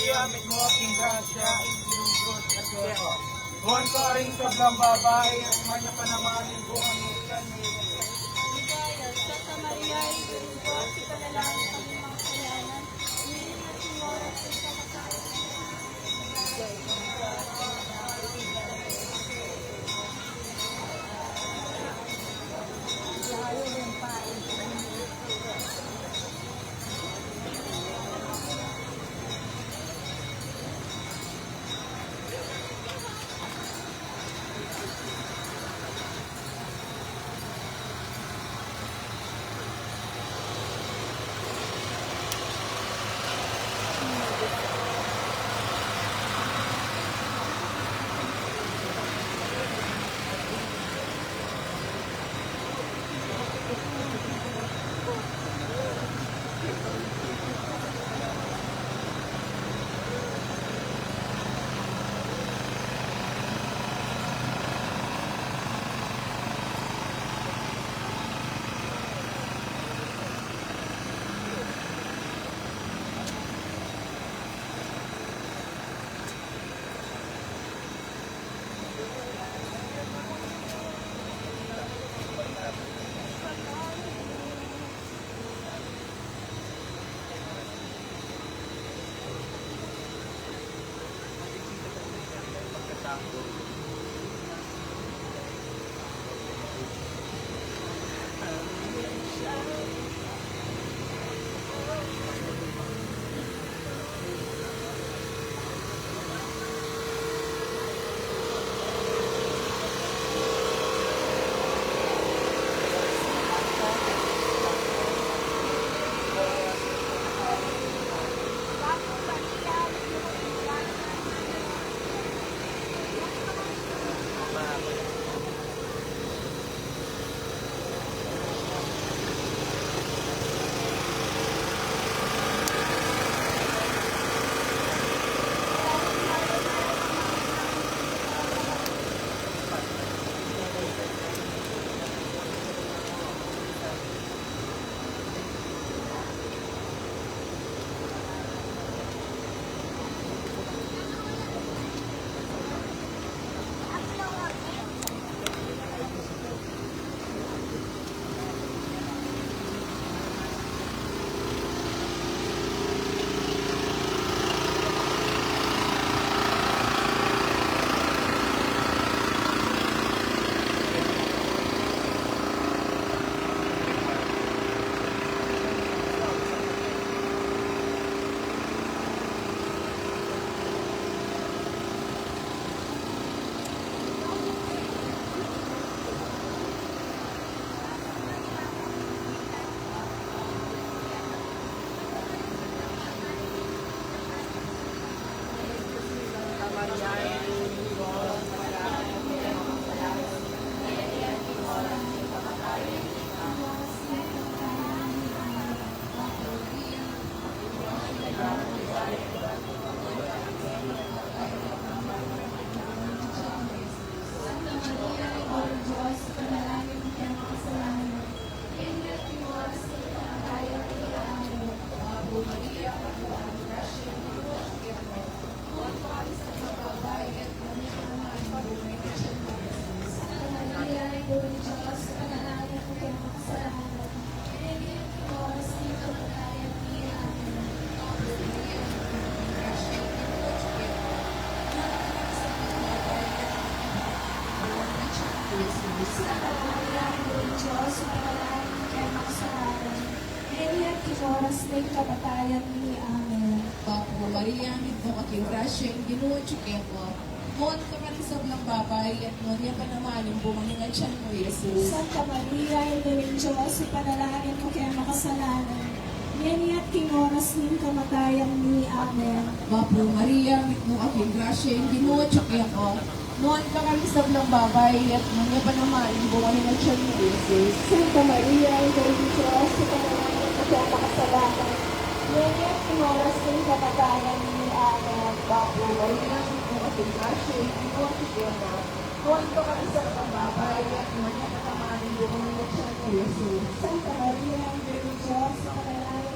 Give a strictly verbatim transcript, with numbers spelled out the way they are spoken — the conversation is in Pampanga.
Maria, mitmu ka king grasya, ing Ginung Dios atyu keka. Nuan ka karing sablang babai, at nuan ya pa naman ing bunga ning tiyan mu, i Jesus. Ligaya, Santa Maria, Indu ning Dios, ipanalangin mu kaming makasalanan, ngeni at king oras ning kamatayan. Ngeni at king oras ning kamatayan mi. Amen. Bapu Maria, mitmu ka king grasya, ing Ginu atyu keka. Nuan ka karing sablang babai, at nuan ya pa naman ing bunga ning atian mu, i Jesus. Santa Maria, Indu ning Dios, ipanalangin mu kaming makasalanan, ngeni at king oras ning kamatayan mi. Amen. Bapu Maria, mitmu ka king grasya, ing Ginu atyu keka. Nuan ka karing sablang babai, at nuan ya pa naman ing bunga ning atian mu, i Jesus. Santa Maria, Indu ning Dios, ipanalangin mu kaming makasalanan, ngeni at king oras ning kamatayan mi. Amen. Bapu Maria, mitmu ka king grasya, ing Ginu atyu keka. Nuan ka karing sablang babai, at nuan ya pa naman ing bunga ning atian mu, i Jesus. Santa Maria, Indu ning Dios, ipanalangin